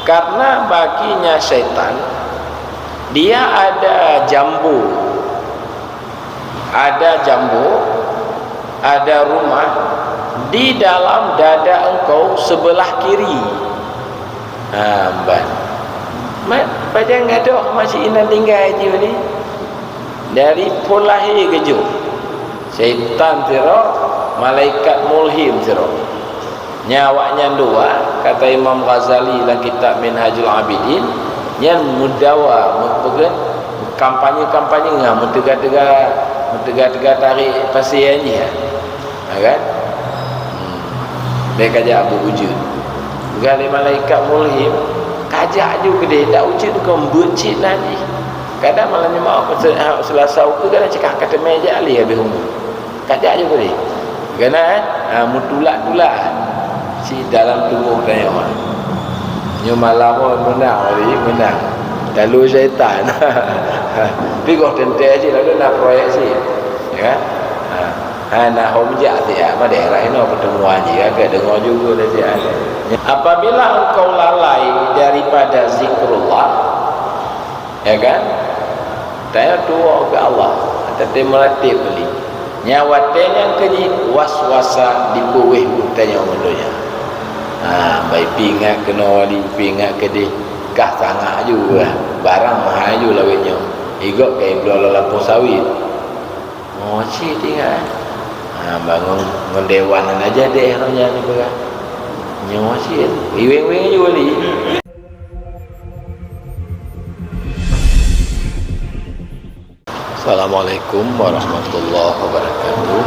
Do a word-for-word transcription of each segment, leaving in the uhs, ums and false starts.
Karena baginya syaitan, dia ada jambu, ada jambu, ada rumah di dalam dada engkau sebelah kiri. Ha, ban. Mat, pajan gadoh masih inan tinggai jih ni. Dari phon lahé geujok. Syaitan sidroe, malaikat mulhim sidroe. Nyan awaknyan dua, kata Imam Ghazali lam kitab Minhajul Abidin, nyan meudawa, meupeugah, kampanye-kampanye nyan, meuteuga-teuga, meuteuga-teuga tarek pasien jih, ha. Ha, kan? Hmm. Bèk kajak beuujeut. Peugah lé malaikat mulhim, kajak ju keudeh, dak ujeut kon beuet cit na jih. Kadang malam Jumat, Selasa ukeue kadang cekah ka teumé jak lé habéh umu. Kajak ju keudeh. Keunan, eh? Ha, meutulak-tulak. Cit dalam tuboh tanyoe. Nyoe malam nyoe meunang, hari meunang. Lalu syaitan. Tapi goh teuntèe cit, lalu na proyek cit. Ya kan? Ha. Ha, na hom jak cit, ya. Mak daerah inoe pertemuan jih, agak deungoe juga dah cit. Apabila engkau lalai daripada zikrullah, ya kan? Tanyoe tuwoe keu Allah, teuntèe meuratéb kali. Nyan watèe nyan keuh jih waswasa dipeuwéh buet tanyoe ngon donya. Ha, bai peuingat keunoe wali, peuingat keudeh, kah sangak ju, barang meuhai ju lawét nyoe. Igop ka ibloe lam lampôh sawit. Nyoe cit ingat, eh. Ha, bangon ngon dewan aja deh roh nyan dipeugah. Nyoe cit, iweng-weng ju wali. Assalamualaikum warahmatullahi wabarakatuh.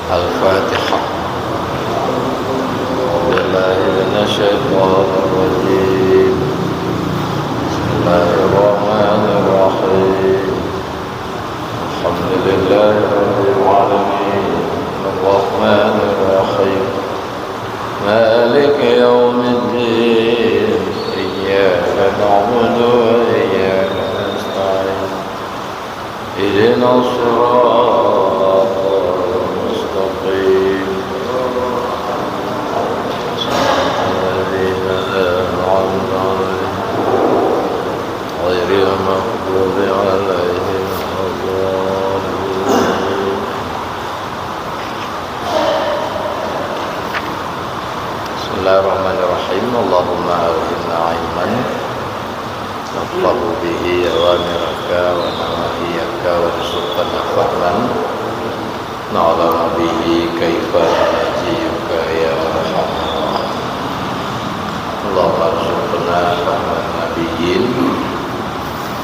الفاتحة. أعوذ بالله من الشيطان الرجيم. بسم الله الرحمن الرحيم. الحمد لله رب العالمين. الرحمن الرحيم. مالك يوم الدين. إياك نعبد وإياك نستعين. اهدنا الصراط المستقيم. صراط الذين أنعمت عليهم غير المغضوب عليهم ولا الضالين. بسم الله الرحمن الرحيم. اللهم ألهمنا علما نحفظ به أوامرك ونواهيك وارزقنا فهما نعلم به كيف نناجيك يا أرحم الراحمين. اللهم ارزقنا فهم النبيين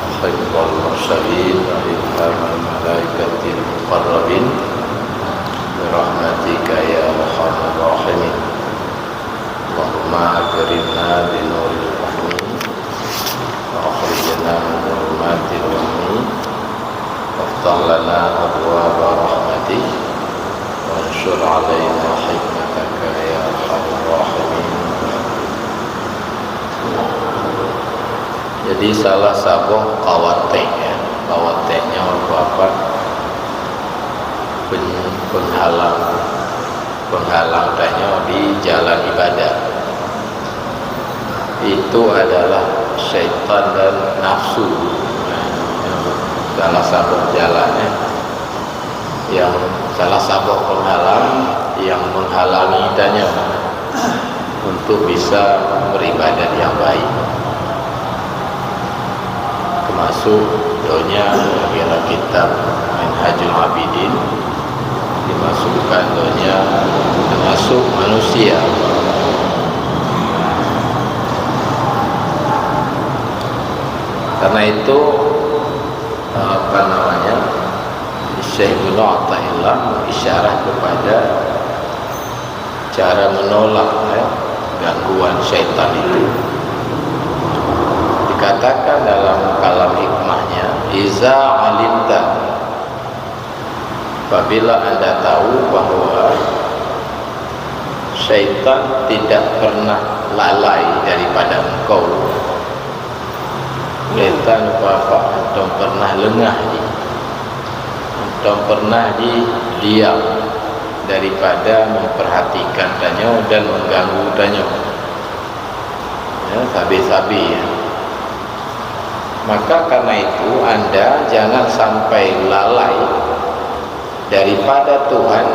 وحفظ المرسلين وإلهام الملائكة المقربين برحمتك يا أرحم الراحمين. اللهم أكرمنا بنور الفهم وأخرجنا من ظلمات الوهم وافتح لنا أبواب رحمتك وانشر علينا حكمتك يا أرحم الراحمين. Jadi salah saboh khawatir, ya, khawatir nyoe Bapak pen-, penghalang, penghalang tanyoe di jalan ibadah. Itu adalah syaitan dan nafsu. Salah satu jalannya yang salah satu penghalang yang menghalangi tanyoe untuk bisa beribadat yang baik. Termasuk donya, dalam kitab Minhajul Abidin, dimasukkan donya, termasuk manusia. Karena itu, apa namanya, Syekh Ibnu Athaillah mengisyarah kepada cara menolak, ya, gangguan syaitan itu. Jadi, Katakan dalam kalam hikmahnya, "Iza alimta," apabila anda tahu bahwa syaitan tidak pernah lalai daripada engkau, syaitan apa-apa, antum pernah lengah jih, antum pernah jih diam daripada memperhatikan tanyoe dan mengganggu tanyoe. Ya, sabe-sabe, ya. Maka karena itu, anda jangan sampai lalai daripada Tuhan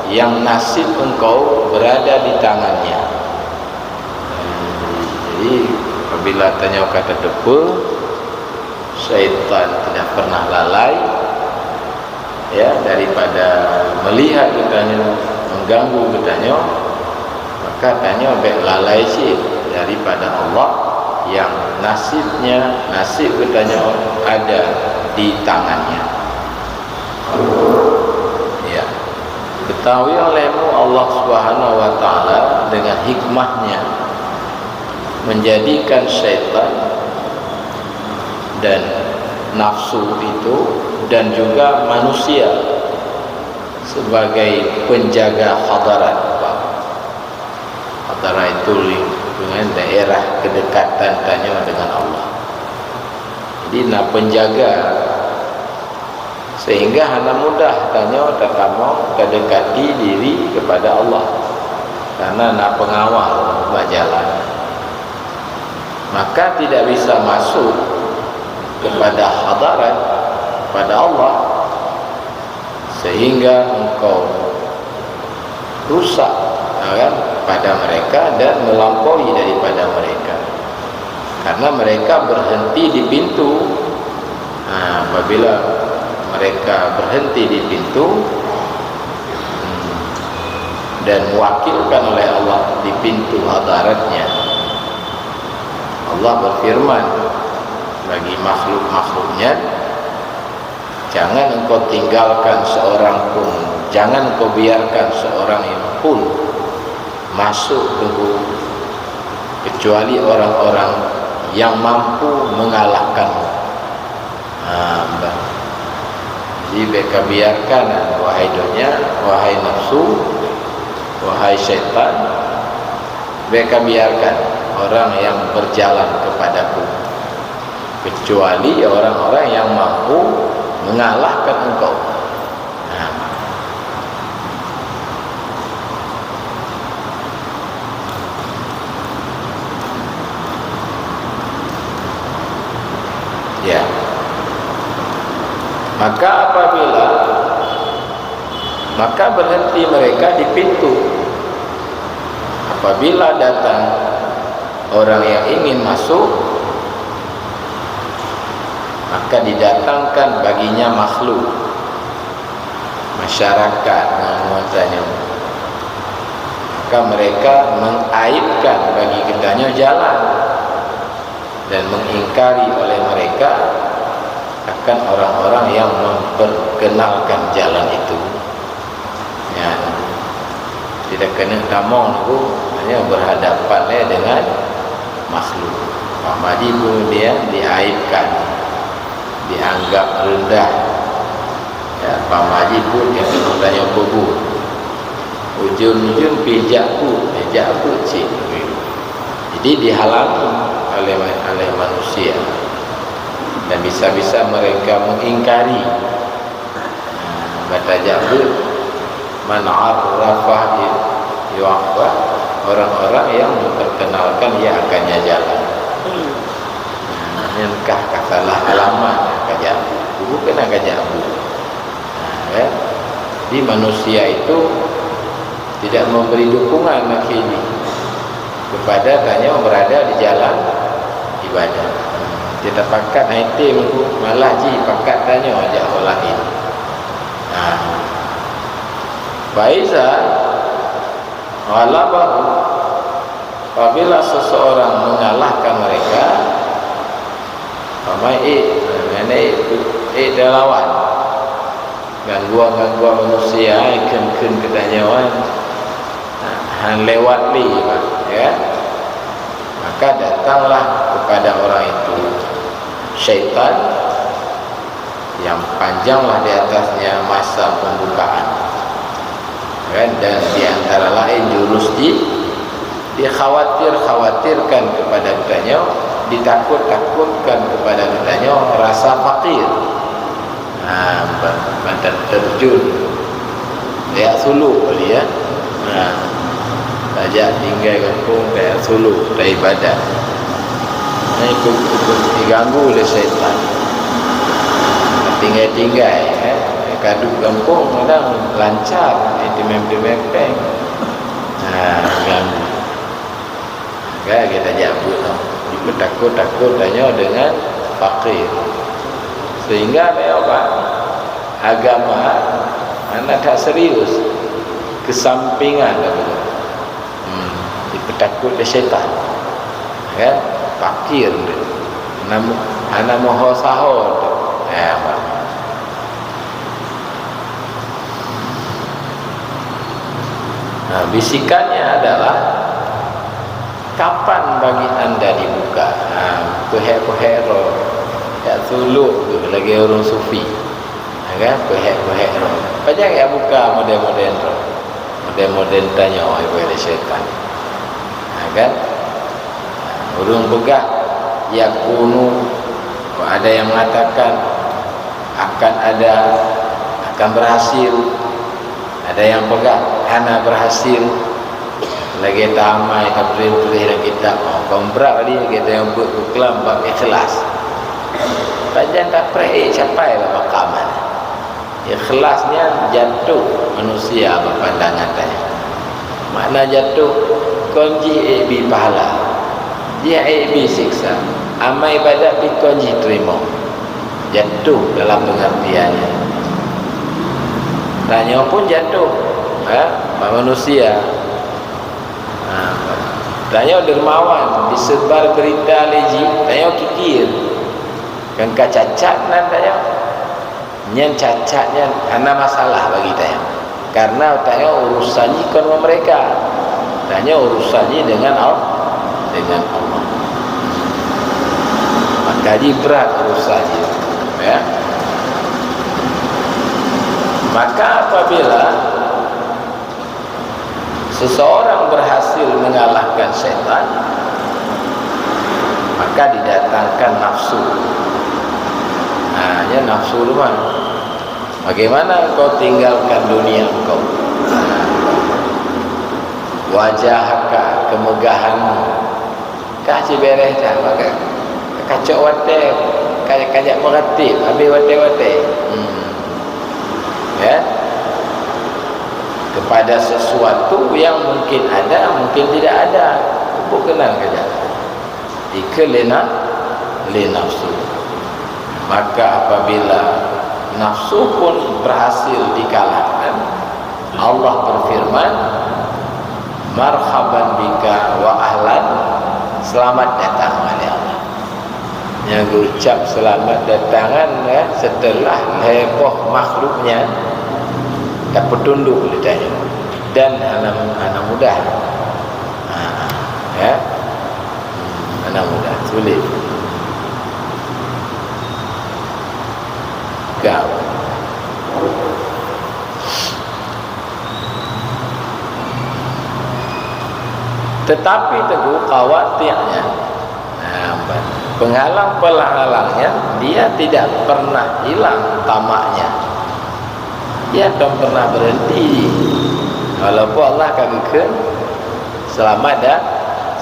yang nasib engkau berada di tangan-Nya. Jadi, apabila tanyoe ka tateupeue, syaitan tidak pernah lalai, ya, daripada melihat geutanyoe, mengganggu geutanyoe, maka tanyoe bék lalai cit daripada Allah yang nasibnya, nasib geutanyoe ada di tangan-Nya. Ya. Ketahui olehmu Allah Subhanahu wa Ta'ala dengan hikmah-Nya menjadikan syaitan dan nafsu itu dan juga manusia sebagai penjaga hadarat. Hadarat itu lingkungan daerah kedekatan tanyoe dengan Allah. Jadi, na penjaga, sehingga hana mudah tanyoe tatamong tadekati diri kepada Allah, karena na pengawal bak jalan. Maka tidak bisa masuk kepada hadarat, kepada Allah, sehingga engkau rusak, ya kan, pada mereka dan melampaui daripada mereka. Karena mereka berhenti di pintu. Nah, apabila mereka berhenti di pintu, hmm, dan mewakilkan oleh Allah di pintu hadarat-Nya, Allah berfirman bagi makhluk-makhluk-Nya, "Jangan engkau tinggalkan seorang pun, jangan engkau biarkan seorang yang pun masuk ke gua, kecuali orang-orang yang mampu mengalahkanmu." Ha, bah. Jadi, bék kabiarkan, wahai dunia, wahai nafsu, wahai syaitan, bék kabiarkan orang yang berjalan kepada-Ku, kecuali orang-orang yang mampu mengalahkan engkau. Nah. Ya. Maka apabila, maka berhenti mereka di pintu. Apabila datang orang yang ingin masuk, maka didatangkan baginya makhluk, masyarakat, ngon-ngon tanyoe. Maka mereka mengaibkan bagi geutanyoe jalan dan mengingkari oleh mereka akan orang-orang yang memperkenalkan jalan itu. Ya. Tidak kena tamong tu hanya berhadapan, eh, dengan makhluk. Pak Mahdi pun dia diaibkan, dianggap rendah. Ya, Pak Mahdi pun dia kena tanya kubur. Ujung-ujung pijak pun, pijak pun cik. Jadi dihalangi oleh, oleh manusia. Dan bisa-bisa mereka mengingkari. Baca jalan, "Man arafa yu-, yu'araf," orang-orang yang memperkenalkan ia akannya jalan. Nah, nyan kah ka salah alamat ka jak bu. Bukan ka jak bu. Nah, kan? Jadi manusia itu tidak memberi dukungan akhirnya kepada tanyoe berada di jalan ibadah. Kita pakat hana item, malah jih pakat tanyoe jak orang lain. Nah, faiza ghalabahu, apabila seseorang mengalahkan mereka, pamai, eh, nenek, eh, dilawan. Gangguan-gangguan manusia, eh, kheun-kheun keutanyoe, eh, han lewat lé, ya. Maka datanglah kepada orang itu syaitan yang panjanglah di atasnya masa pembukaan. Kan? Dan di antara lain jurus di, dikhawatir-khawatirkan kepada geutanyoe, ditakut-takutkan kepada geutanyoe rasa fakir. Ha, ba-, mantong terjun. Tajak suluk kali, ya. Ha. Tajak tinggai gampông, tajak suluk, taibadat. Nah, itu, itu diganggu oleh syaitan. Tinggai-tinggai, ya. Ka duek gampông, kadang lancar, eh, timeng-timeng péng. Ha, ganggu. Kan, kita jak buet noh. Dipeutakot-takot tanyoe dengan fakir. Sehingga tanyoe, Pak, agama hana that serius. Kesampingan dah betul. Hmm, dipeutakot lé syaitan. Kan? Fakir dia. Hana mu-, hana meuho saho tu. Ya, Pak. Nah, bisikannya adalah, "Kapan bagi anda dibuka?" Ha, peuhék-peuhék droe. Jak suluk tu lagèe ureueng sufi. Ha, kan? Peuhék-peuhék droe. Pajan jak buka model-model droe. Model-model tanyoe, ibarat syaitan. Ha, kan? Ureueng peugah, "Yakunu," ada yang mengatakan, "Akan ada, akan berhasil." Ada yang peugah, "Hana berhasil." Lagèe tamai, tapeuleueh-peuleueh lam kitab. Oh, kon brat tadi, lagèe tanyoe beuet buklam bab ikhlas. Pajan tapreh, eh, capai bak makaman. Ikhlas nyan jatuh manusia bak pandangan tanyoe. Makna jatuh, kon jih ék bi pahala, jih ék bi siksa. Amai ibadat pih kon jih teurimong. Jatuh dalam pengertian nyan. Tanyoe pun jatuh, ha, bak manusia. Ha, tanyoe dermawan, disebar berita lé jih, tanyoe kikir. Kan ka cacat nan tanyoe. Nyan cacat nyan hana masalah bagi tanyoe. Karena tanyoe urusan jih kon ngon mereka. Tanyoe urusan jih dengan Al-, dengan Allah. Maka jih brat urusan jih. Ya. Maka apabila seseorang berhasil mengalahkan setan, maka didatangkan nafsu. Nah, ya, nafsu tu kan. Bagaimana engkau tinggalkan dunia engkau? Wajahaka, kemegahanmu. Ka sibeureh dah, maka kacok watèe, ka-, kajak meuratéb, habéh watèe-watèe. Hmm. Ya. Kepada sesuatu yang mungkin ada, mungkin tidak ada. Bukan kejak. Ikeu lé na-, lé nafsu. Maka apabila nafsu pun berhasil dikalahkan, Allah berfirman, "Marhaban bika wa ahlan," selamat datang, wahai Allah. Nyang geucap selamat datangan, ya, setelah heboh makhluk nyan tapeutunduk lé tanyoe. Dan hana, hana mudah. Ha, ya. Hana mudah, sulit. Gawat. Tetapi teungku, khawatirnya, nah, penghalang-penghalangnya, dia tidak pernah hilang tamaknya. Dia tak pernah berhenti. Walaupun Allah ka geukheun, selamat dan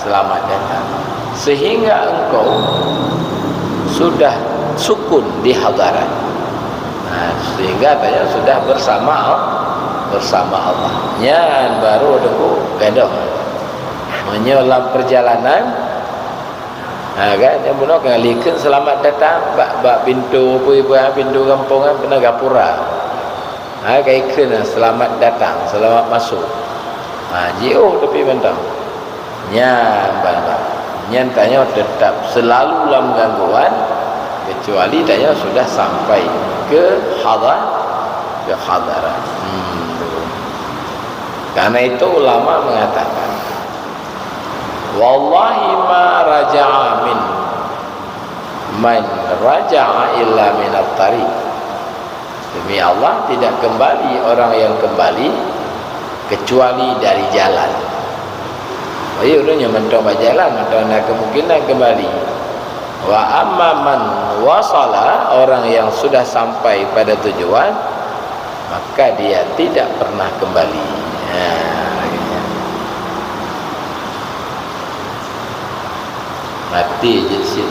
selamat datang. Sehingga engkau sudah sukun di hadarat. Nah, sehingga tanyoe sudah bersama Al-, bersama Allah. Nyan baru teungku gadoh. Meunyoe lam perjalanan, ha, kan, nyang bunoe ka likheun selamat datang bak, bak pintoe, peue-peue, pintoe gampông kan, peunoh gapura. Ha, ka ikheun, selamat datang, selamat masuk. Ha, jiôh tapi mantong. Nyan, ban-ban. Nyan tanyoe tetap selalu lam gangguan, kecuali tanyoe sudah sampai ke hadar-, ke hadarat. Hmm. Karena itu ulama mengatakan, "Wallahi ma raja'a min, "Man raja'a illa minat tariq." Demi Allah, tidak kembali orang yang kembali kecuali dari jalan. Jadi, ureuëng nyang mantong bak jalan, mantong na kemungkinan kembali. "Wa amma man wasala," orang yang sudah sampai pada tujuan, maka dia tidak pernah kembali. Ha, lagée nyan. Maté jeuet sit.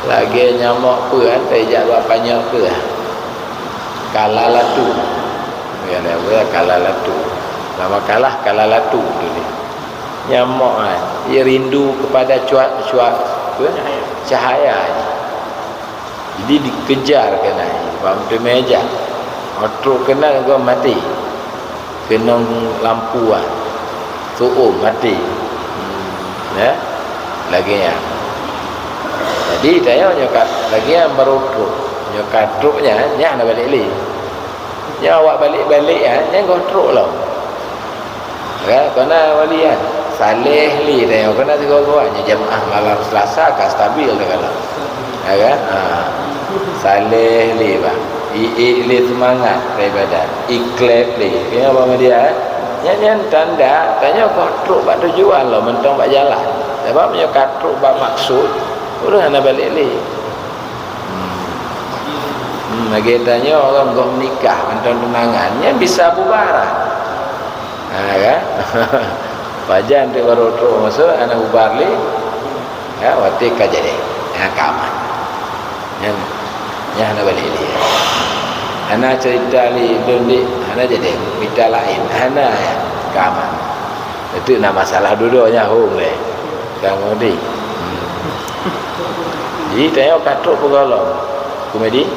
Lagée nyamok peue, han, tajak bak panyöt peue. Kalalatu. Ya, ya, ya, kalalatu. Sama kalah, kalalatu tu ni. Nyamok, ha. Ia rindu kepada cuak, cuak, apa? Cahaya. Jadi dikejar keunan, bak meuteumé jak. Trok keunan gob maté. Keunong lampu, ah. Tuom maté. Hmm, ya. Lagée nyan. Jadi, tanyoe nyoe ka, lagée nyan barô trok. Nyoe ka trok nyan, nyan hana balek lé. Nyan awak balek-balek, ah, nyan goh trok lom. Kan? Kona wali kan? Saleh lé tanyoe, kona sigoe-goe nyoe jamaah malam Selasa ka stabil dah kalau. Ya kan? Ha. Saleh lé, bang. Iék lé seumangat beribadah. Iklep lé. Ya, Abang Media, eh? Nyan, nyan tanda, tanyoe ka trok bak tujuan lom, mantong bak jalan. Sabab meunyoe ka trok bak maksud, ureuëng hana balek lé. Hmm. Hmm, lagée tanyoe ureuëng goh meunikah, mantong tunangan, nyan bisa bubar. Ha, kan? Pajan teuk barô trok masuk, hana ubar lé. Ya, watée ka jadi. Ya, ka aman. Nyan, nyan hana balek lé. Hana cerita lé lôn dek, hana jadi. Mita laén, hana, ya, ka aman. Itu na masalah dudoe nyan hong lé. Ka ngon dek. Hmm. Jadi, tanyoe ka trok peugolom. Komedi?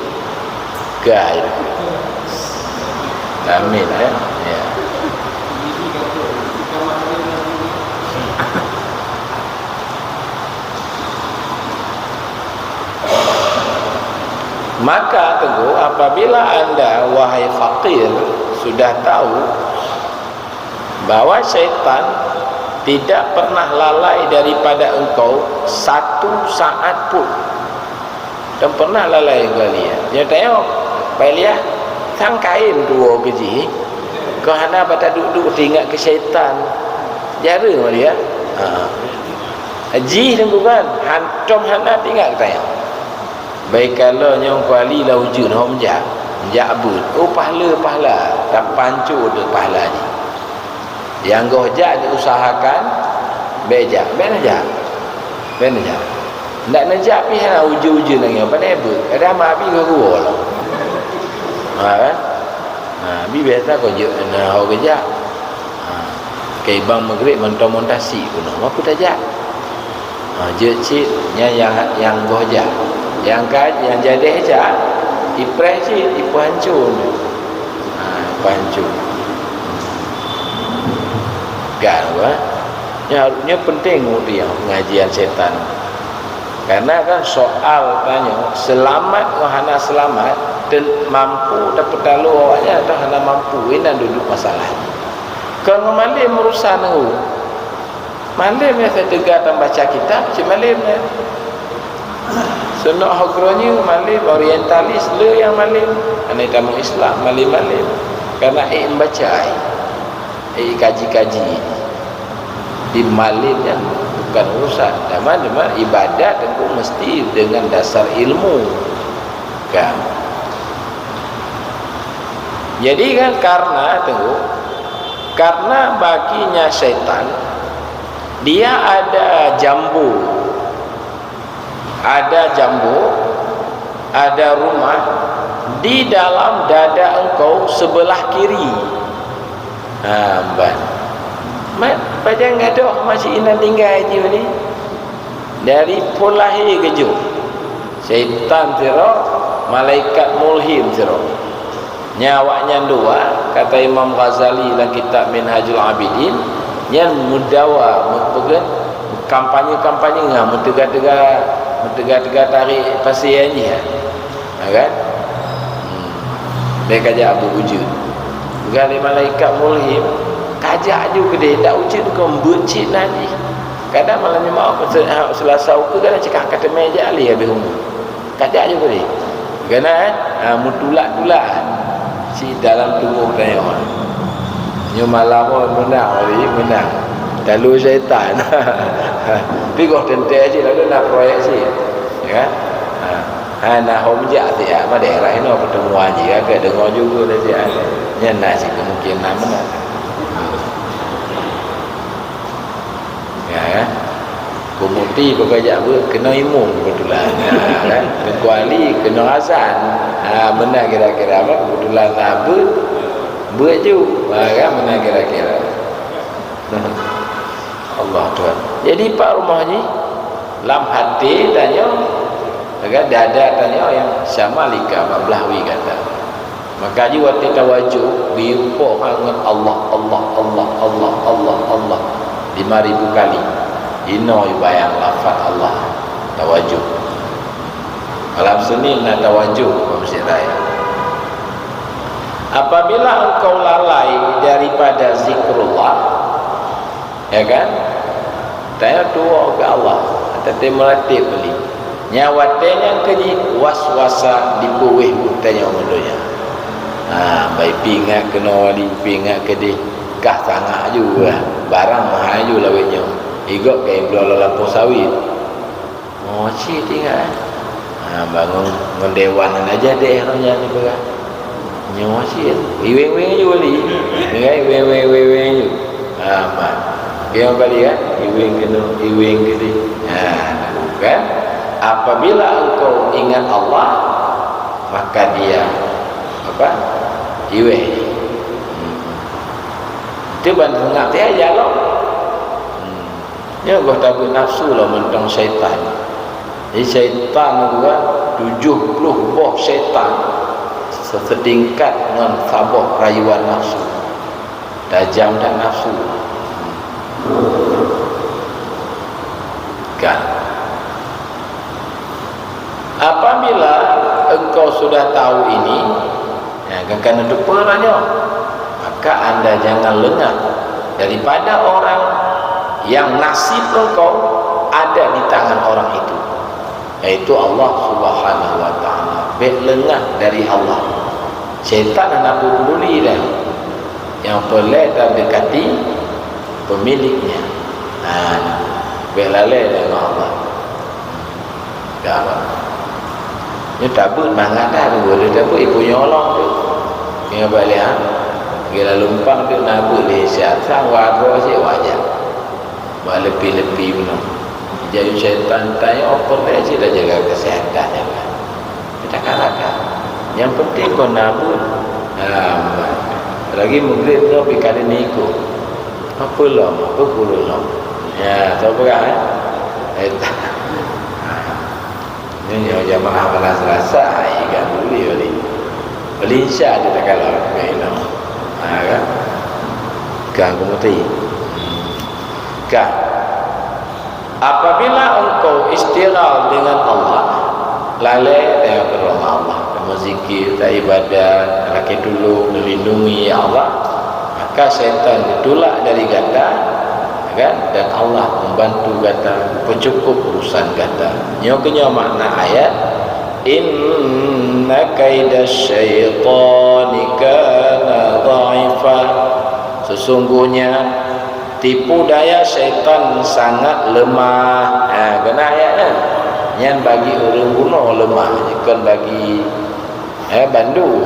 Ka, ya. Amin, ya. Ya. Maka, Teungku, apabila anda, wahai fakir, sudah tahu bahwa syaitan tidak pernah lalai daripada engkau satu saat pun. Dan pernah lalai engkau lihat. Nyoe tanyoe, pai lihat, sang kain tuwoe keu jih, keu hana bak taduek-duek teuingat keu syaitan. Jareueng lihat. Ha. Jih Teungku kan, hantom hana teuingat keu tanyoe. Bai ka lheueh nyoe kuali lam ujeuen hom jak, jak beuet. Oh, pahala-pahala, tapanco deuh pahala jih. Nyang goh jak diusahakan, bék jak, bék na jak. Bék na jak. Ndak na jak pih hana ujeuen-ujeuen lagée nyoe, pandai beuet. Kadang mak abi goh geuwoe lom. Ha, kan? Ha, bi biasa kau jeuet na ho geujak. Ha, keu ibang Maghrib mantong meuntasi keunoe, ma peue tajak? Ha, jeuet cit nyan nyang, nyang goh jak. Nyang ka, nyang jadeh jak, ipreh cit, ipeuhanco. Ha, ipeuhanco. Kan, bah? Nyan, nyan penting ureuëng pengajian setan. Karena kan soal tanyoe, seulamat ngon hana seulamat, dan mampu tapeutaloe awaknyan atau hana mampu, inan duduek masalah. Kon ngon malem urusan ngon. Malem nyang teuga tambaca kitab, cit malem nyan. Seunok ho keureunyueng malem, orientalis le nyang malem. Hana tamong Islam malem-malem. Karena ék membaca, ék kaji-kaji. Di malem nyan bukan urusan. Teuma, teuma ibadat Teungku mesti dengan dasar ilmu. Kan? Jadi kan karena, Teungku, karena baginya syaitan, dia ada jambu, ada jambu, ada rumah di dalam dada engkau sebelah kiri. Ha, ban. Mat, pajan gadôh masih inan tinggai jih ni. Dari phon lahé geujok. Syaitan sidroe, malaikat mulhim sidroe. Nyan awaknyan dua, kata Imam Ghazali lam kitab Minhajul Abidin, nyan meudawa, meupeugét, kampanye-kampanye nyan, meuteuga-teuga, meuteuga-teuga tarek pasien jih, ha. Ha, kan? Hmm. Lé kajak Abu Ujud. Peugah lé malaikat mulhim, kajak ju keudeh, dak ujeuen keu beuet cit na jih. Kadang malam Jumat, ha, Selasa ukeue kadang cekak ka teumé jak lé habéh umu. Ka jak ju tadi. Keunan, ha, meutulak-tulak si dalam tuboh tanyoe. Nyoe malam nyoe meunang, hari meunang. Lalu syaitan. Tapi goh teuntèe cit lalu na proyek cit. Ya. Ha. Ha, na hom jak siat, ma daerah inoe pertemuan jih, ka deungoe juga dah siat. Nyan na cit kemungkinan meunang. Ya, kan? Peumuti peuka jak beuet keunoe imum keubeutulan. Ha, kan? Teungku Ali keunoe azan. Ha, meunan kira-kira apa keubeutulan na beuet, beuet ju. Ha, kan? Meunan kira-kira. Allah Tuhan. Jadi, pat rumoh jih, lam até tanyoe, ya kan, dada tanyoe nyang sama lika bak blah wie gata. Maka jih watèe tawajoh, geuyue pok ngon Allah, Allah, Allah, Allah, Allah, Allah, lima ribu kali. Inoe jibayang lafaz Allah, tawajoh. Malam Senin na tawajoh bak Mesjid Raya. Apabila engkau lalai daripada zikrullah, ya kan? Tanyoe tuwoe keu Allah, teuntèe meuratéb beulie. Nyan watèe nyan keuh jih waswasa dipeuwéh buet tanyoe ngon donya. Ha, bah ipeuingat keunoe, ipeuingat keudeh, kah sangat ju, barang meuhai ju lawét nyoe. Igob ka ibloe lam lampôh sawét. Oh, cit ingat, eh. Ha, bangon ngon dewan aja deh roh nyan dipeugah. Nyoe cit, iweng-weng ju wali. Ingat iweng-weng, iweng-weng ju. Ha, mat. Dia kali kan, iweng keunoe, iweng keudeh. Ha, kan? Apabila engkau ingat Allah, maka Dia apa? Iweng. Hmm. Itu ban seungab dia jalok. Hmm. Nyoe goh tabeuet nafsu lom mantong syaitan. Jadi, syaitan dua, tujoh ploh boh syaitan se-, setingkat ngon saboh rayuan nafsu. Tajam that nafsu. Kan? Apabila engkau sudah tahu ini, ya, kan, kan teupeue nyoe, maka anda jangan lengah daripada orang yang nasib engkau ada di tangan orang itu, yaitu Allah Subhanahu wa Taala. Bèk lengah dari Allah. Syaitan hana peuduli dah. Nyang peureulèe tadekati pemiliknya. Ha, bèk lalè deungon Allah. Ya Allah. Nyoe tabeuet mangat dah dua, dia tabeuet ibu nyolong tu. Nyoe bak lihat. Gila lumpang tu nabeuet di siat sang wago si wajah. Bak lepi-lepi bunoe. Jadi syaitan tanyoe peureulèe cit jaga kesehatan, ya kan? Kita kalahkan. Yang penting kon nabeuet. Ha, lagi meugrib nyoe pi kali niku. Apa lom, apa puluh lom. Ya, tahu peugah, eh? Eh, Nyoe jamaah malam Selasa, hai, gak boleh balik. Beli insya dia tak kalah, kayak inoe. Ha, kan? Kan, aku muti. Kan? Apabila engkau istighal dengan Allah, lalè tayang keu Allah, mezikir, taibadat, lakèe tulông, melindungi, ya Allah, maka syaitan ditulak dari gata, kan? Dan Allah membantu gata, peucukôp urusan gata. Nyoe keunyoe makna ayat, "Inna kaida syaitani kana dha'ifa." Sesungguhnya tipu daya syaitan sangat lemah. Ha, keunan ayat nyan. Nyan bagi ureueng bunoe lemah, kon bagi Eh, bandu.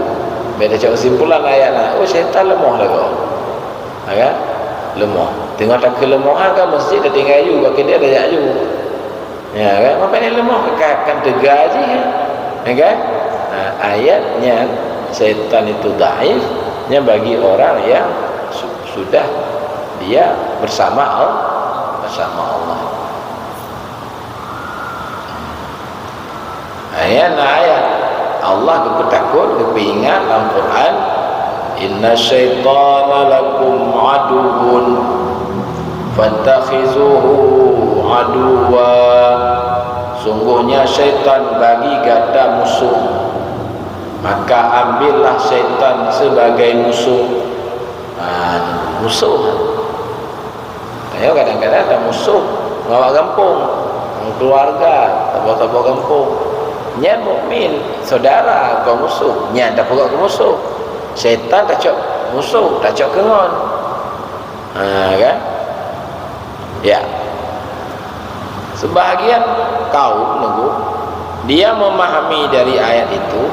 Beda cok kesimpulan ayat na. Oh, syaitan lemoh lagoe. Ha, kan? Lemoh. Teungoh takeulemohan kan mesti tatinggai aju, bak keudeh tajak aju. Ya, kan? Maka dia lemoh kan, kan teuga jih, kan? Ya, kan? Nah, ayat nyan syaitan itu dhaif, nyan bagi orang yang su-, sudah dia bersama Allah, bersama Allah. Ayat na ayat. Allah geupeutakot, geupeuingat lam Quran, "Inna syaitana lakum aduwwun fattakhizuhu aduwwa." Sungguhnya syaitan bagi gata musuh, maka ambillah syaitan sebagai musuh. Ha, musuh. Ayo, kadang-kadang ada musuh. Awak gampông, keuluwarga, saboh-saboh gampông. Nyan mukmin, syedara, kon musoh. Nyan tapeugah keu musoh. Syaitan tacok musoh, tacok keu ngon. Ha, kan? Ya. Sebahagian kaum nunggu, dia memahami dari ayat itu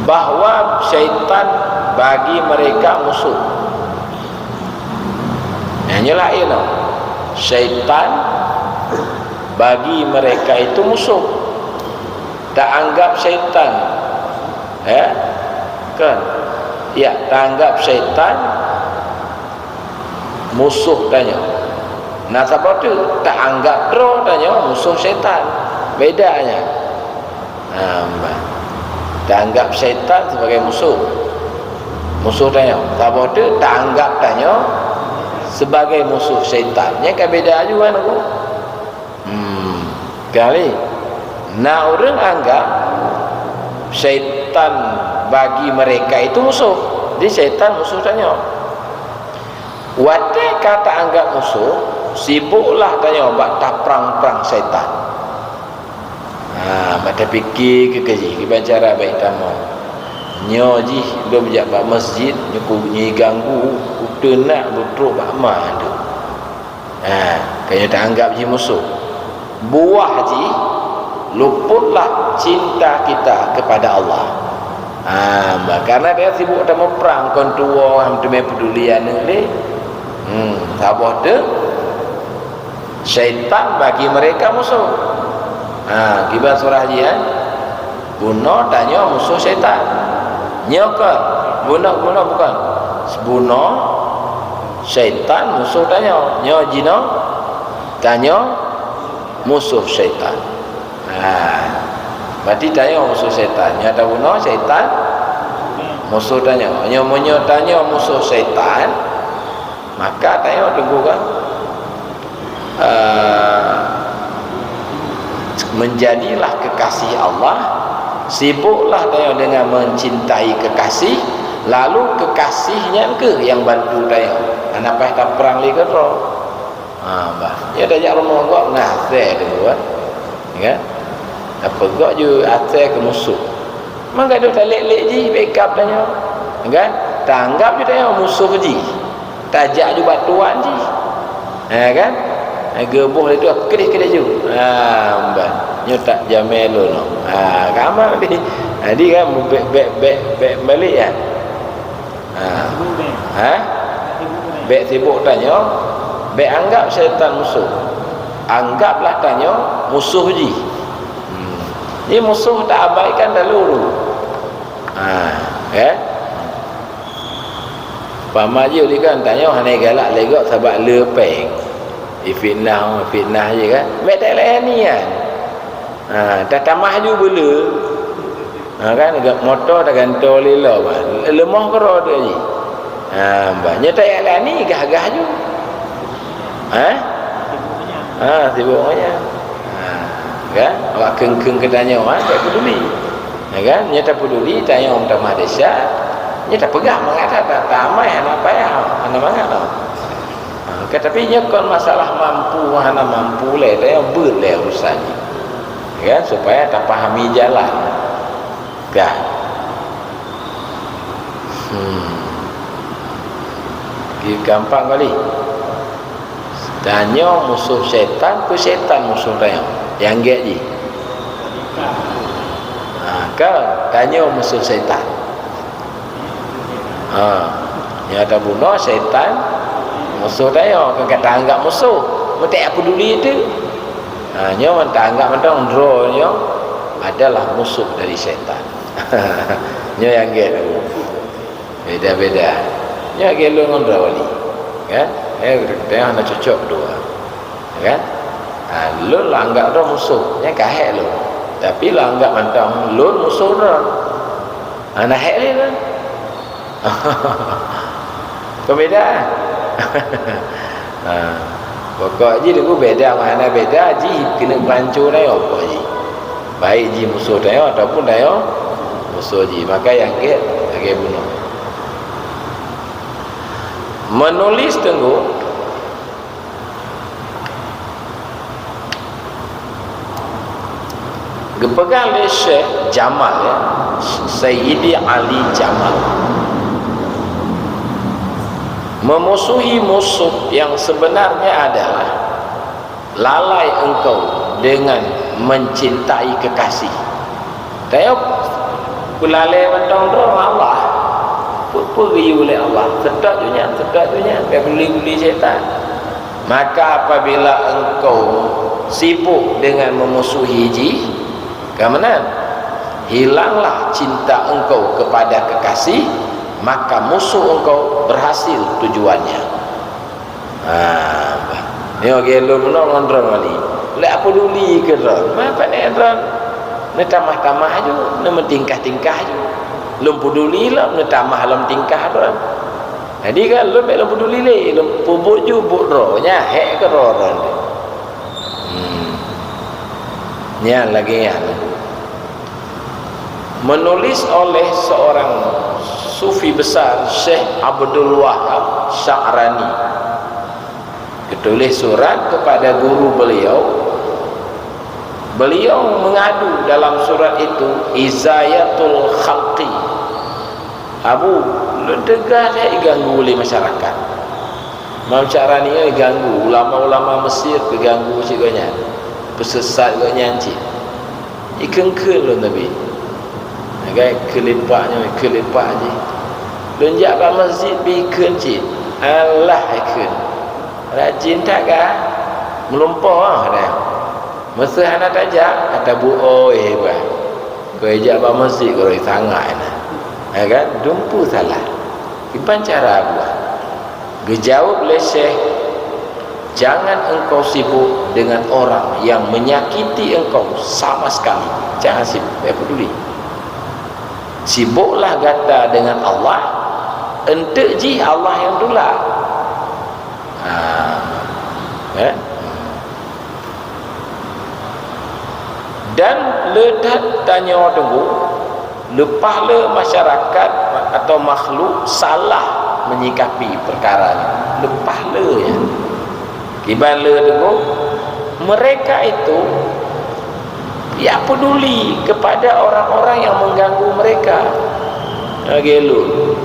bahwa syaitan bagi mereka musuh. Yang jelas ini, syaitan bagi mereka itu musuh. Taanggap syaitan, eh, kan? Ya, taanggap syaitan musuh tanyoe. Nah, saboh teuk taanggap droe tanyoe musuh syaitan. Bedanya. Nah, bah. Taanggap syaitan sebagai musuh. Musuh tanyoe. Saboh teuk taanggap tanyoe sebagai musuh syaitan. Nyan ka beda aju kan aku. Hmm. Kali. Nah, ureuëng anggap syaitan bagi mereka itu musuh. Jadi syaitan musuh tanyoe. Watée ka taanggap musoh, sibuklah tanyoe bak taprang-prang syaitan. Ha, bak tapike keu keujih, kiban cara bak tamong. Nyoe jih lôn jak bak masjid, nyoe ku nyoe ganggu, kuteunak lôn trok bak ma tu. Ha, keu nyoe taanggap jih musoh. Buah jih, luputlah cinta kita kepada Allah. Ha, karena dia sibuk tamuprang, kon tuwoe, hana teumé peuduli aneuk lé. Hmm, saboh teuk, syaitan bagi mereka musuh. Ha, kiban surah jih, eh? Bunoe tanyoe musuh syaitan. Nyoe kon, bunoe, bunoe bukon. Bunoe syaitan musuh tanyoe. Nyoe jinoe tanyoe musuh syaitan. Ha. Berarti tanyoe musuh syaitan. Nyoe tabunoe syaitan musuh tanyoe. Nyoe meunyoe tanyoe musuh syaitan, maka tanyoe teungku kan, eh, menjadilah kekasih Allah, sibuklah tanyoe dengan mencintai kekasih, lalu kekasih nyan keuh nyang bantu tanyoe. Hana payah taprang lé keudroe. Ha, bah. Nyoe tajak rumoh gob na asèe teungku, kan? Ya kan? Apa gob ju asèe keu musoh. Maka tu talek-lek jih bek kab tanyoe. Ya kan? Tanggap ju tanyoe musoh jih. Tajak ju bak tuan jih. Ya kan? Geuboh lé tu kreh-kreh ju. Ha, bah. Nyoe tak jamé lôn. Ha, ka aman tadi. Jadi kan bek, bek, bek, bek balik ya. Ha. Ha? Bek sibuk tanyoe, bek anggap syaitan musoh. Anggaplah tanyoe musoh jih. Hmm. Jadi musoh taabaikan lalu. Ha, ya. Pama jih ulikan tanyoe hana galak lé gob sabab le péng. Ifitnah, fitnah je kan. Bek tak layani kan. Ha, tatamah ju beule. Ha, kan, ga-, moto tagantoe lé lom, ha. Leumoh keudroe tu jih. Ha, bah, nyoe tajak lani gah-gah ju. Ha? Ha, sibuk ngon nyan. Ha, kan? Awak kheun-kheun keu tanyoe, ha, tak peduli. Ha, kan? Nyoe tapeduli, tanyoe meutamah desya. Nyoe tapeugah mangat that, ta-, tamai hana payah, hana mangat tau. Ha, ka, tapi nyoe kon masalah mampu hana mampu lé, tanyoe beuet lé urusan nyoe. Kan? Supaya tapahami jalan. Ka. Hmm. Di gampang kali. Tanyoe musoh syaitan, peue syaitan musoh tanyoe? Nyang gét jih. Ha, kan? Tanyoe musoh syaitan. Ha. Nyang tabunoe syaitan musoh tanyoe, kan ka taanggap musoh. Meutek peduli teuk. Ha, nyoe taanggap mantong droe nyoe adalah musoh dari syaitan. Nyoe nyang gét. Beda-beda. Nyoe lagèe lôn ngon droe wali. Kan? Eh, tengah na cocok dua. Kan? Ha, lôn lah anggap droe musoh. Nyan ka hék lôn. Tapi lôn anggap mantong lôn musoh droe. Ha, na hék lé lôn. Kon beda. Ha. Pokok jih teungku beda, makna beda jih keuneuk banco tanyoe pokok jih. Baik jih musoh tanyoe ataupun tanyoe musoh jih. Maka nyang gét lagèe bunoe. Menulis teungku Geupeugah lé Syekh Jamal, ya, Sayyidi Ali Jamal, memusuhi musuh yang sebenarnya adalah lalai engkau dengan mencintai kekasih. Tanyoe peulalée mantong droe Allah. Peue-peue geuyue lé Allah, seutôt ju nyan, seutôt ju nyan, bèk peuduli-peuduli syaitan. Maka apabila engkau sibuk dengan memusuhi jih, ka meunan, hilanglah cinta engkau kepada kekasih, maka musuh engkau berhasil tujuannya. Ha, nyoe lagèe lôn meunoe ngon droeneuh wali. Lé peuduli keu droeneuh. Ma pané droeneuh neutamah-tamah ju, neumeutingkah-tingkah ju. Lôn peuduli lom, neutamah lom tingkah droeneuh. Jadi kan lôn bèk lôn peuduli lé, lôn peubuet ju buet droe, nyan hék keudroe droeneuh. Hmm. Nyan lagèe nyan. Menulis oleh seorang sufi besar, Syekh Abdul Wahab Sya'rani. Geutuléh surat kepada guru beliau. Beliau mengadu dalam surat itu, izayatul khalqi. Abu, lôn teuga that iganggu lé masyarakat. Imam Sya'rani nyoe iganggu, ulama-ulama Mesir geuganggu cit gobnyan. Peusesat gobnyan cit. Ikheun-kheun lôn teubiet. Agak keulipak nyoe, keulipak jih. Lôn jak bak masjid pih ikheun cit. Alah ikheun. Rajin that ka? Meulumpoe ah, kata. Meuseu hana tajak, ata bu-, oh, eh, bah. Keu jak bak masjid, keu sangat na. Ya kan? Dum peue salah. Kiban cara buat. Geujaweueb lé Syekh, "Jangan engkau sibuk dengan orang yang menyakiti engkau sama sekali. Jangan sibuk, bèk peuduli. Sibuklah gata dengan Allah, eunteuk jih Allah nyang tulak." Ha. Eh? Dan le that tanyoe teungku, leupah le masyarakat atau makhluk salah menyikapi perkara nyoe. Leupah le nyan. Kiban le teungku, mereka itu tidak peduli kepada orang-orang yang mengganggu mereka. Lagèe lôn.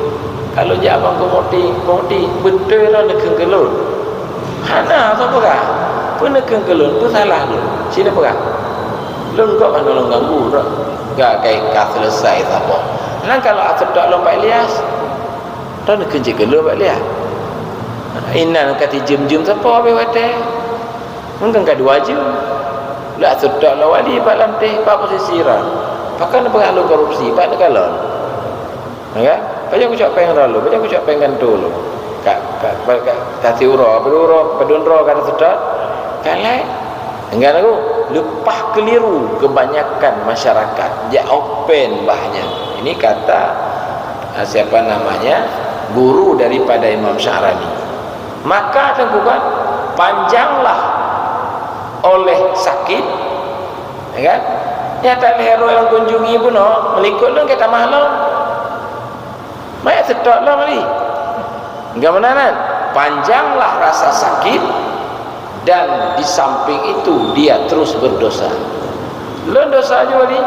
Kalau jak bang keumoting, keumoting, beutôi lôn neukheun keu lôn. Hana sapeue peugah. Peue neukheun keu lôn, peue salah lôn. Sineuk peugah. Lôn kok hana lôn ganggu dah. Ka, ka, ka selesai saboh. Nah, kalau aseutôt lôn Pak Ilyas, dah neukheun cit keu lôn Pak Ilyas. Inan ka tijeuem-jeuem sapo bak watèe. Mungken ka dua jeuem. Dak seutôt lôn wali bak lantai, bak posisi ran. Pakon peugah lôn korupsi, bak neukalon. Ya kan? Pajan kucok péng droe lôn, pajan kucok péng kantô lôn. Ka, ka, ka, ka, ka siuroe, padum uroe, padum droe ka seutôt. Ka lhèe. Enggak lagu, leupah keliru kebanyakan masyarakat. Jak open bah nyan. Ini kata, ah, siapa namanya? Guru daripada Imam Sya'rani. Maka teungku kan, panjanglah oleh sakit, ya kan? Nyata lhèe rot nyang kunjungi bunoe, meulikot lôn ka tamah lom. Maya seutôt lom tadi. Enggak meunan, panjanglah rasa sakit, dan di samping itu dia terus berdosa. Lôn dosa juga ni.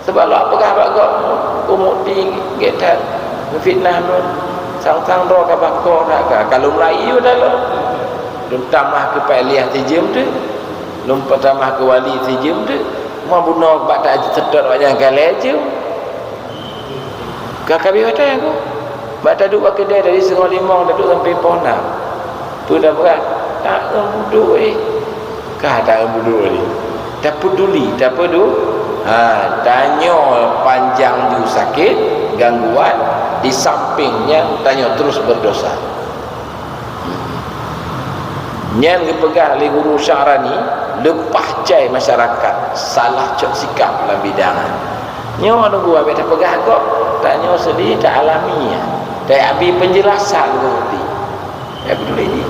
Sebab lôn peugah bak gob, umu ti gét that, meufitnah lôn, sang-sang droe ka bako that ka, ka lôn meulayeue dah lôn. Lôn tamah keu Pak Ilyas sijeuem teuk, lôn peutamah keu wali sijeuem teuk, ma bunoe bak taseutôt awak nyan ka lhèe jeuem. Ka, ka beuh watèe aku. Bak taduek bak keudè dari singoh limong taduek sampai poh nam. Peue tapeugah? Taeu budok eh. Ka taeu budok ni. Tapeduli, tapedu-, ha, tanyoe panjang ju sakét, gangguan, di samping nyan tanyoe terus berdosa. Nyan geupeugah lé Guru Sya'rani, leupah cai masyarakat salah cok sikap lam bidang nyan. Nyoe nunggu abéh tapeugah gob, tanyoe seudeh taalami, taabi penjelasan ngon uti. Eh, peduli jih.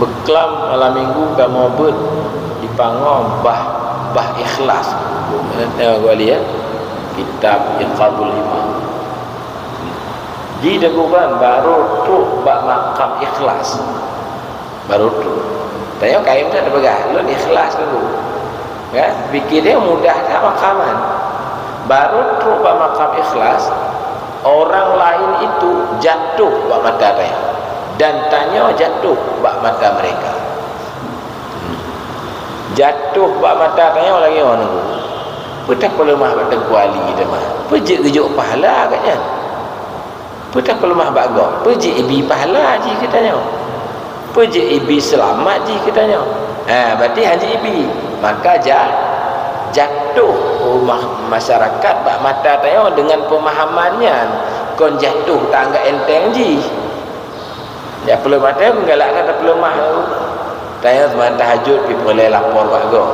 Beuklam malam minggu kamoe beuet dipangoe bah, bah ikhlas. Eh, gua lihat kitab Inqadhul Iman. Di Teungku kan baru trok bak makam ikhlas. Baru trok. Tanyoe kayém that tapeugah, lôn ikhlas dulu. Kan? Pikir dia mudah that makaman. Baru trok bak makam ikhlas, orang lain itu jatuh bak mata tanyoe. Dan tanyoe jatuh bak mata mereka. Hmm. Jatuh bak mata tanyoe lagèe nyoe. Peue tapeuleumah bak Teungku Ali teuma? Peue jeuet geujok pahala agaknyan? Peue tapeuleumah bak gob? Peue jeuet ibi pahala jih keu tanyoe? Peue jeuet ibi seulamat jih keu tanyoe? Ha, berarti han jeuet ibi. Maka ja-, jatuh umat masyarakat bak mata tanyoe deungon peumahaman nyan, kon jatuh taanggap enteng jih. Jak peuleumah, tanyoe galak that tapeuleumah. Tanyoe seumayang tahajud pih peureulèe lapor bak gob.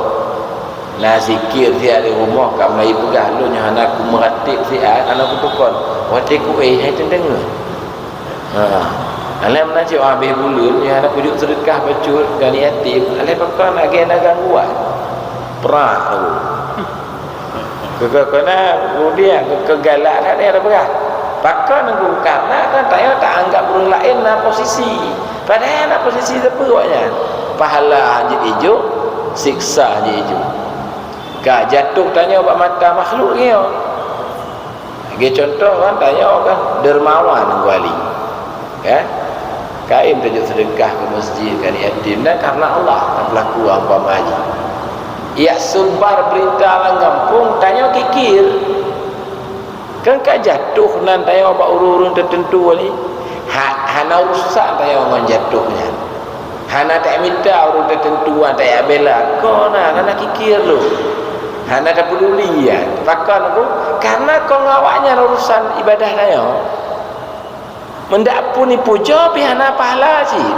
Na zikir siat di rumoh, ka mulai peugah, "Lôn nyoe hana kumeuratéb siat, hana kutukon." Watèe kuéh hai teudeungoe. Ha. Alah meunan cit habéh buleuen, nyoe hana kujok seudeukah bacut, gani yatim. Alah pakon lagèe na gangguan. Prak tu. Keu-, keu-, keu na kemudian keu-, keugalak that dia peugah. Pakon Teungku? Karena kan tanyoe taanggap ureueng laén na posisi. Padahai na posisi sapeue awaknyan? Pahala han jeuet ijok, siksa han jeuet ijok. Ka jatuh tanyoe bak mata makhluk nyoe. Lagèe contoh kan, tanyoe kan dermawan Teungku Ali. Kan? Kaem tajok seudeukah keu masjid, keu aneuk yatim, dan karena Allah, kan pelaku umpama jih. Jak sebar beurita lam gampông, tanyoe kikir. Kan ka jatuh nan tanyoe bak ureueng-ureueng teuteuntu ni. Ha-, hana urusan tanyoe ngon jatuh nyan. Hana tamita ureueng teuteuntu nyan tajak bela. Kon na, hana kikir lôn. Hana tapeduli nyan. Pakon Teungku? Karena kon ngon awaknyan urusan ibadah tanyoe. Meundak pun ipujoe pih hana pahala cit.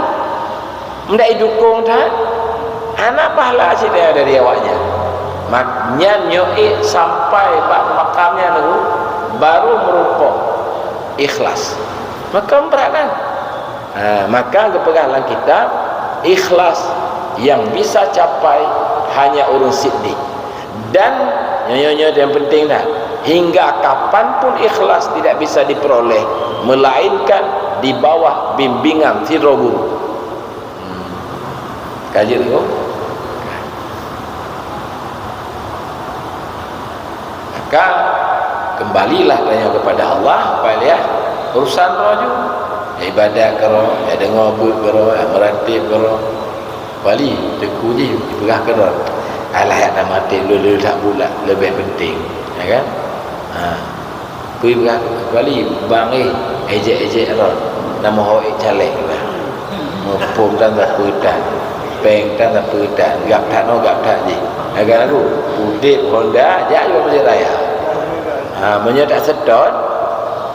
Meundak idukong that, hana pahala cit dari awaknyan. Mak-, nyan nyoe ék sampai bak makam nyan Teungku, baru meurumpok ikhlas. Maka brat kan? Ha, maka geupeugah lam kitab, ikhlas yang bisa capai hanya ureueng siddiq. Dan nyoe, nyoe, nyoe yang penting dah, hingga kapan pun ikhlas tidak bisa diperoleh melainkan di bawah bimbingan sidroe guru. Hmm. Ka jeuet Teungku? Maka kembalilah tanyoe kepada Allah, Pak Ilyas, urusan droe ju. Ibadat keudroe, ya deungoe beuet keudroe, ya meuratéb keudroe. Wali, teungku jih jipeugah keudroe. Alah, yak na maté lôn-lôn that bulat leubeh penting, ya kan? Ha. Peue jipeugah, wali, bang éh, ejek-ejek rot, na meuho ék caleg lah. Muphom tan sapeue tan, péng tan sapeue tan, gab that nyoe gab that jih. Ya kan aku? Udép Honda, jak juga masjid raya. Ha, meunyoe tak seutôt,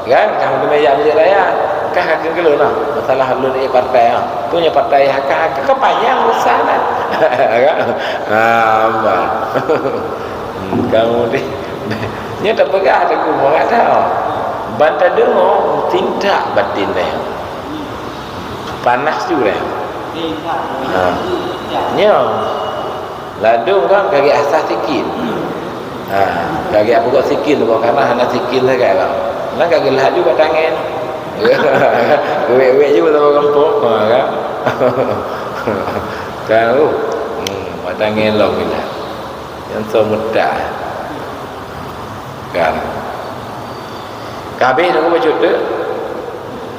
kan, ka meuteumé jak masjid raya, kah ka keukeulôn lah. Masalah lôn ék partai ah. Peue nyoe partai H K, ka, ka panyang urusan ah. Kan? Ha, bah. Hmm, kamu ni. Nyoe tapeugah Teungku Muhammad tau. Ban tadeungoe tinta batin deh. Panas ju deh. Ha. Nyoe. Ladôm kan kagèe asah sikin. Ha, kagèe apa kok sikin, bukan karena hana sikin sagai lah. Nah, kagèe laju kat tangan. Wek-wek ju sama kampung. Ha, kan? Kan, oh. Hmm, kat tangan lom pindah. Nyang so meudah. Kan. Ka habéh Teungku bacut tu,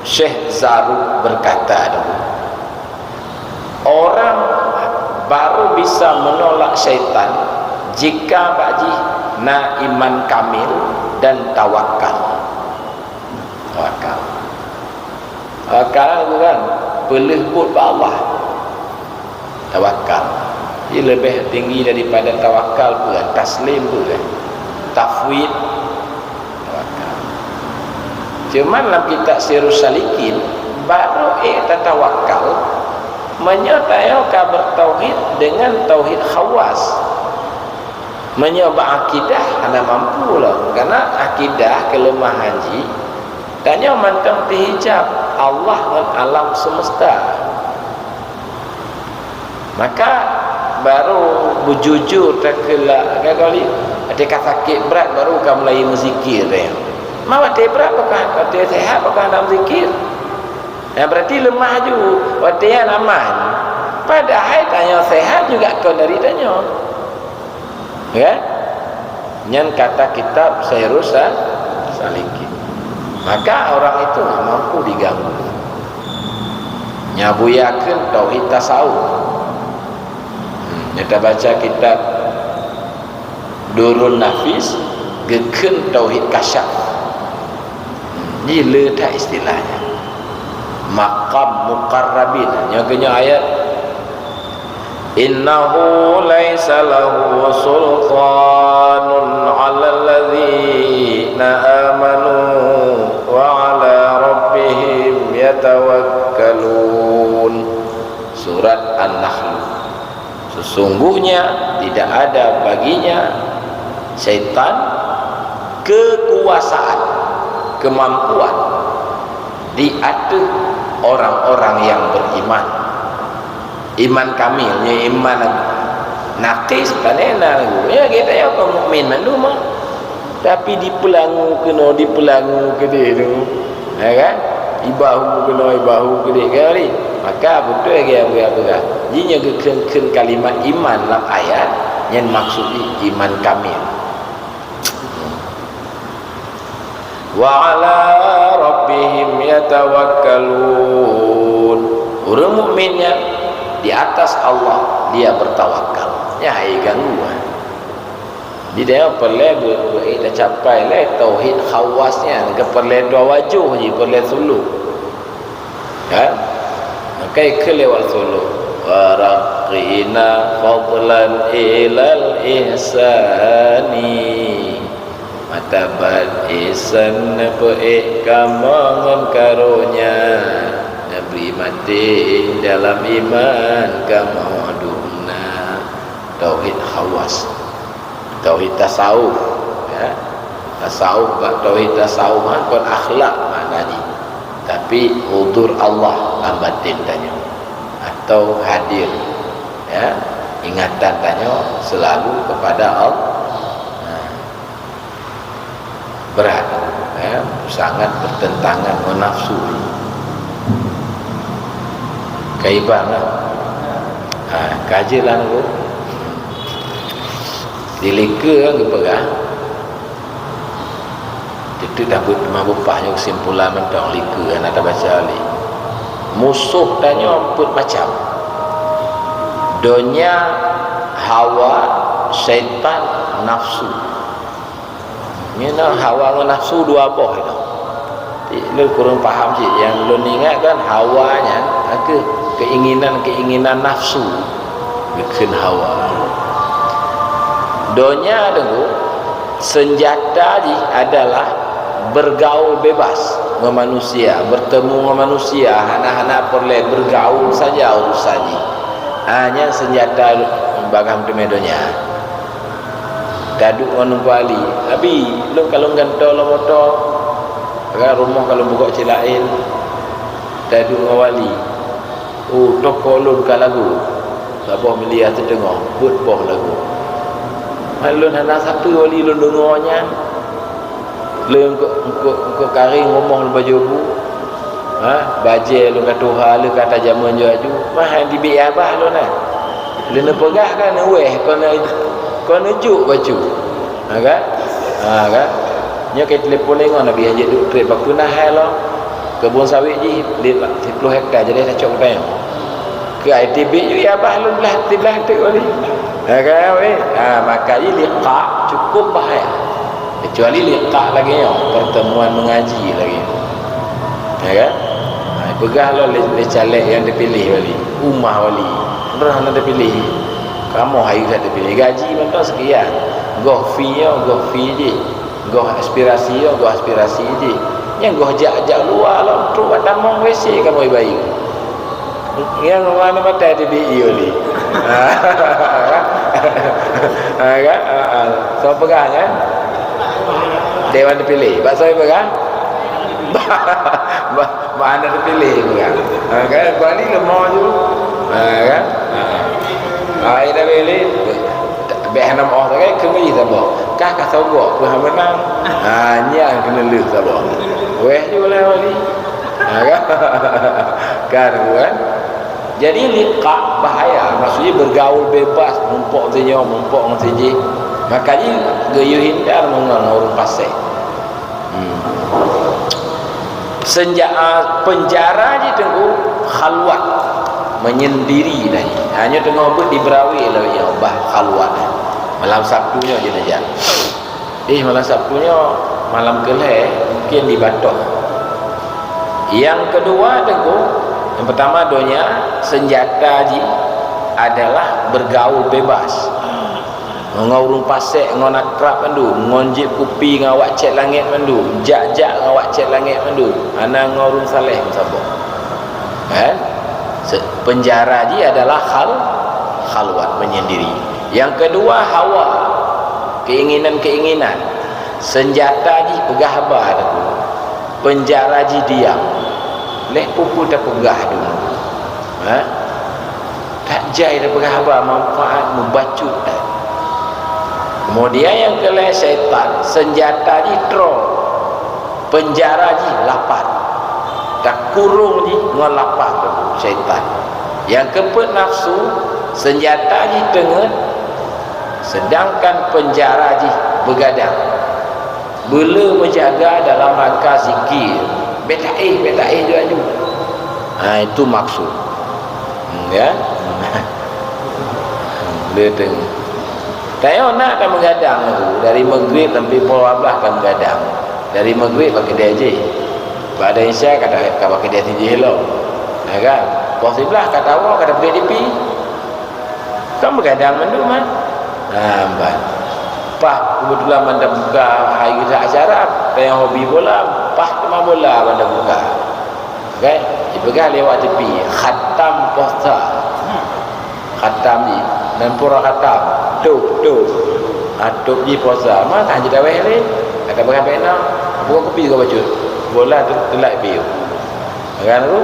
Syekh Zaruk berkata dulu, orang baru bisa menolak syaitan jika bak jih na iman kamil dan tawakal. Tawakal. Tawakal tu kan, peuleueh buet bak Allah. Tawakal. Ia lebih tinggi daripada tawakal pun, taslim pun. Tafwid. Tawakal. Cuman lam kitab Sirus Salikin, baru ék tatawakal, meunyoe tanyoe ka bertauhid dengan tauhid khawas. Meunyoe bak akidah, hana mampu lom. Karena akidah keuleumahan jih, tanyoe mantong teuhijab Allah ngon alam semesta. Maka, baru beujujur takeulak, kan, kali, watèe ka sakét brat, baru ka mulai meuzikir, eh. Ma watèe brat, pakon, watèe sehat, pakon hana meuzikir. Nah, berarti leumah ju, watèe nyan aman. Padahai tanyoe sehat juga kon dari tanyoe. Kan? Nyan kata kitab Sairus Sa-, Salikin. Maka orang itu nggak mampu diganggu. Nyan buyakeun tauhid tasawuf. Hmm, nyan tabaca kitab Durun Nafis, geukheun tauhid kasyaf. Hmm, nyan le that istilah nyan. Maqam muqarrabin. Nyoe keuh nyoe ayat, "Innahu laisa lahu sultanun 'alal ladzina amanu wa 'ala rabbihim yatawakkalun." Surat An-Nahl. Sesungguhnya tidak ada baginya syaitan kekuasaan, kemampuan di ateueh orang-orang yang beriman. Iman kamil, nyoe iman naqis, kan na lagu. Ya, kita ya kaum mukmin mandum, ah. Tapi dipeulangu keunoe, dipeulangu keudeh tu. Ya kan? Ibahu keunoe, ibahu keudeh kan, Wali? Maka beutôi lagèe nyang peugah. Jih nyoe geukheun-kheun kalimat iman lam ayat, nyan maksud jih iman kamil. "Wa 'ala rabbihim yatawakkalun." Ureueng mukmin nyan di atas Allah dia bertawakal. Nyan hai gangguan. Di dalam peureulèe beu-, beu-, tacapai lé tauhid khawas nyan, keu peureulèe dua wajoh jih, peureulèe suluk. Kan? Maka ikheun lewat suluk. "Wa raqqina fadlan ilal ihsani." Matabat ihsan neupeuék kamoe ngon karonya, neubri maté dalam iman kamoe dumna. Tauhid khawas. Tauhid tasawuf, ya. Tasawuf, bak tauhid tasawuf nyan kon akhlak makna jih, tapi hudur Allah lam batin tanyoe, atau hadir, ya, ingatan tanyoe selalu kepada Allah. Nah, berat, ya, sangat bertentangan ngon nafsu. Kaiban lah. Ha, kaji lah nunggu. Di likeu kan geupeugah. Teuteup dah beuet teuma beupah nyoe keusimpulan mantong likeu hana tabaca lé. Musoh tanyoe peuet macam. Donya, hawa, syaitan, nafsu. Nyoe na hawa ngon nafsu dua boh inoe. Lôn kureueng paham cit, nyang lôn ingat kan hawa nyan, keuh keinginan-keinginan nafsu, geukheun hawa. Donya deungoe, senjata jih adalah bergaul bebas ngon manusia, bertemu ngon manusia, hana-hana peureulèe, bergaul saja urusan jih. Ha, nyan senjata bagaih meuteumé donya. Taduek ngon Teungku Ali, "Abi, lôn ka lôn gantoe lom moto, ka rumoh ka lôn bugok cit laén." Taduek ngon Wali, "Oh, toko lôn ka lagoe, saboh miliar siteungoh, peuet boh lagoe." Hai lôn hana sapeue Wali lôn deungoe nyan. Lôn eungkôt, eungkôt, eungkôt karéng rumoh lôn pajoh bu. Ha, bajèe lôn ka tuha, lheueh ka tajameun laju-laju. Mah han tibit abah lôn, ha. Lheueh neupeugah kan neuwèh, kon neu-, kon neujok bacut. Ha kan? Ha kan? Nyoe ka telepon lé ngon Nabi Hajat duek trép bak peunah hai lom. Keubon sawét jih di siploh hekta, jadi tacok geutanyoe. Keu ai tibit ju ya bah lôn blah, siblah teuk Wali. Ha kan, weh? Ha, maka jih liqa cukup bahaya. Kecuali liqa lagèe nyoe, pertemuan mengaji lagèe nyoe. Ya kan? Ha, peugah lom lé, lé caleg nyang teupiléh Wali, umah Wali. Droe hana teupiléh. Kamoe hai ka teupiléh. Gaji mantong sekian. Goh fee nyoe, goh fee jih. Goh aspirasi nyoe, goh aspirasi jih. Nyang goh jak, jak luwa lom, trok bak tamong W C kamoe bayeue. Nyang mana matai di D I Wali. Ha kan? Ha, ha. Soe peugah nyan? Dewan teupiléh. Bak soe peugah? Bak, bak hana teupiléh peugah. Ha kan? Wali leumah ju. Ha kan? Ha. Ai dah pilih. Bèk hana meu'oh sagai, keu ngon jih saboh. Kah ka sogok, peue hana meunang. Ha, nyan keuneulheueh saboh. Weh ju lah Wali. Ha, kan? Kan, kan? Jadi, liqa bahaya. Maksudnya, bergaul bebas. Mumpok sinyoe, mumpok ngon sijih. Maka jih geuyue hindar meungon ureuëng fasek. Hmm. Senja-, a, penjara jih teungku khalwat, menyendiri tadi. Hanya teungoh beuet di Berawe lawét nyoe bah khalwat. Malam Sabtu nyoe jih neujak. Eh, malam Sabtu nyoe, malam keulhèe, mungkin di Batoh. Nyang keudua teungku, nyang peurtama donya, senjata jih adalah bergaul bebas. Ngon ureuëng fasek, ngon akrab mandum, ngon jieb kupi ngon awak cét langét mandum, jak-jak ngon awak cét langét mandum, hana ngon ureuëng saleh meusaboh. Kan? Se-, penjara jih adalah khal-, khalwat, menyendiri. Nyang keudua hawa, keinginan-keinginan. Senjata jih peugah haba teungku. Penjara jih diam. Lé peue-peue tapeugah dum. Ha? That jai tapeugah haba manfaat mubacut that. Kemudian nyang keulhèe syaitan, senjata jih troe. Penjara jih lapar. Takurong jih ngon lapar syaitan. Nyang keupeuet nafsu, senjata jih teungeut, sedangkan penjara jih beugadang. Beuleu meujaga dalam rangka zikir. Bèk taéh, bèk taéh laju. Ha, itu maksud. Hmm, ya. Beuleu teungeut. Tanyoe na ka meugadang tu, dari Maghrib sampai poh dua belas ka meugadang. Dari Maghrib bak keudè jih. Bak Isya ka, ka bak keudè jih lom. Ya kan? Poh siblaih ka tawoe, ka tapeugèt dipi. Kan meugadang mandum kan? Ha, ban. Pah keubeutulan ban tabuka hari acara, tanyoe hobi bola, pah teuma bola ban tabuka. Kan? Jipeugah lewat tepi, khatam posa. Khatam jih, nan pura khatam. Tôb, tôb. Ah, tôb jih posa. Ma ka jitaweh lé. Kata peugah bèk na. Buka kupi juga bacut. Bola te-, telat piôh. Kan tu?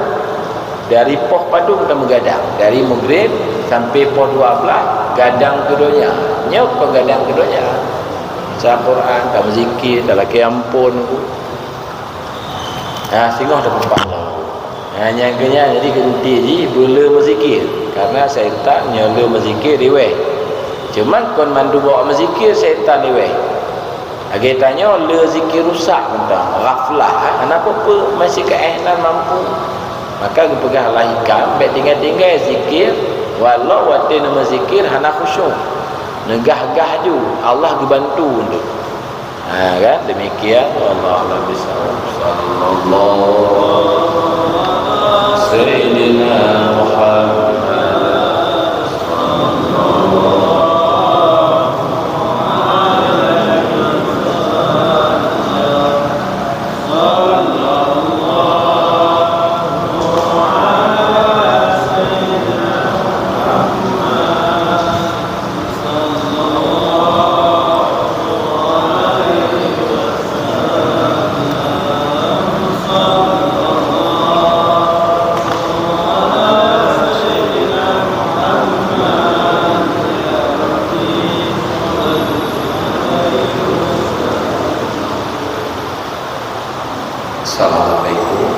Dari poh padum ka meugadang. Dari Maghrib sampai poh dua belas, gadang keu donya. Nyoe peugadang keu donya. Baca Quran, ka meuzikir, ka lakèe ampôn. Ha, singoh tapeupah lom. Ha, nyang keu nyan jadi geunti jih beuleu meuzikir. Karena syaitan nyoe le meuzikir riweh. Cuma kon mandum awak meuzikir syaitan riweh. Lagèe tanyoe le zikir rusak mantong, ghaflah, ha, hana peue-peue, masih keu éh nan mampu. Maka geupeugah lam hikam, bèk tinggai-tinggai zikir, walau watèe neumeuzikir hana khusyuk. Neugah-gah ju, Allah geubantu untuk. Ha, kan? Demikian. Wallahu a'lam bishawab. Sallallahu ala sayyidina Muhammad. Assalamualaikum